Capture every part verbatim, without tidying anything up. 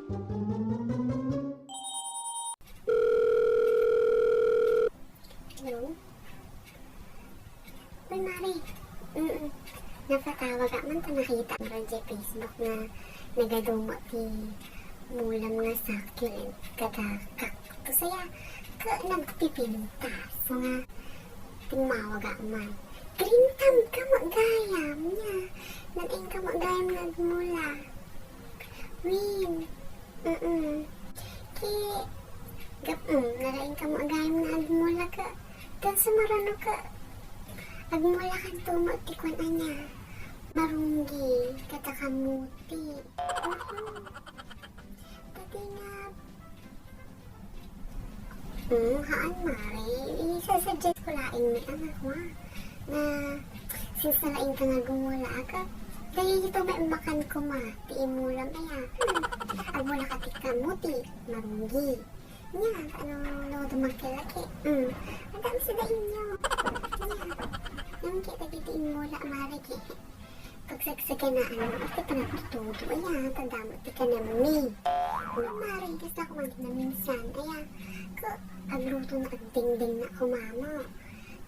Hello? Uy, Mare. Mm-mm. Napatawag man ta nakita nga diay Facebook nga nagaduma ti mulam nga succulent kada cactus aya. Ket nagpipintas nga timmawag man. Green thumb ka, gayam nia. Nalaing ka gayam nga agmula. Win. Mm-mm. Ki, gap, mm, nalaing ka gayam nga agmula ka. Tan sumarano ka. Agmula kanto met ti kuan ania. Marunggi, kada kamuti. Mm-mm. Dati nga, hmm, haan, Mare. Isasuggest ko laeng met, anak, wa. Na, since nalaing ka nga agmula ka, daytoy met makan koma ti immulam aya. Hmm. Agmula ka ti kamuti, marunggi. Nia, ano, no, dumakkel lagi. Hmm. Ang dami sa dainyo. Nia. Yung kita dito immula, Mare, ki. Pagsagsaganaan, iti panagtutudo, aya, ta damo ti kanammi. Mare, kasla ko man ti naminsan, aya, ko, agluto na agdingding na ko, mama.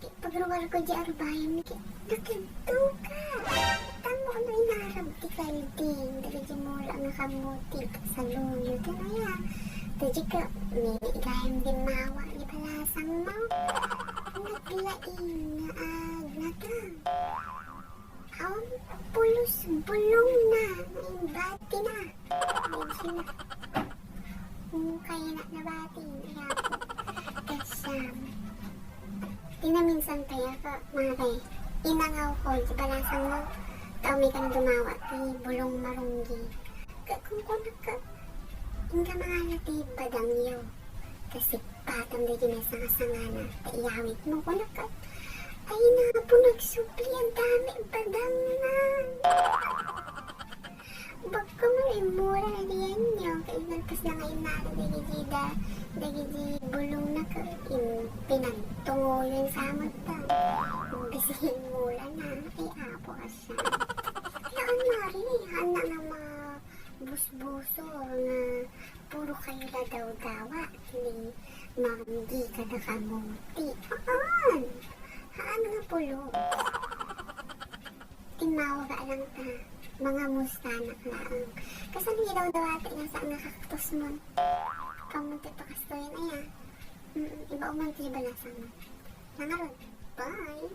Ti pagruar ko di arubayan, ki, nakadto ka. Tamo, ano, inarab ti kalding, dagiti mula nga kamuti, saluyot, ano, aya. Dagiti ka, may gayam dimmawa, di balasang mo. Naglaing nga agnatang. Awan pulos bulong na, naimbati na. Medyo na. Kung kaya na nabati, kaya po. Kasi, um, di na minsan kaya ka, Mare. Inangaw ko, di balasang mo, tao may kan dumawa, ti bulong marunggi. Ka, kung kunak ka, inka mangala ti badangyo. Kasi Patam dagiti nasangasangana, ta iyawit mo, kunak ket, ay, napo, nagsubli, ang dami, badang na. Bakka mo, imura na diyan niyo, kay nagpas na nga inana, dagiti da, dagiti bulong na ka, in, pinagtunguyon sa mata. Imbis imura na, ay, apo, asa. Kaya, ang mari, anak na ma-, busbuso nga puro kayo la dawdawa, ni Manggi kada kamuti. Haan! Haan nga pulos. Timmawag lang ta. Mangamustanak laeng. Kasano idawdawati nga saan nga kaktus mo? Kamuti pa kastoyen aya. Mm, iba man ti balasang mo. Nangarod. Bye!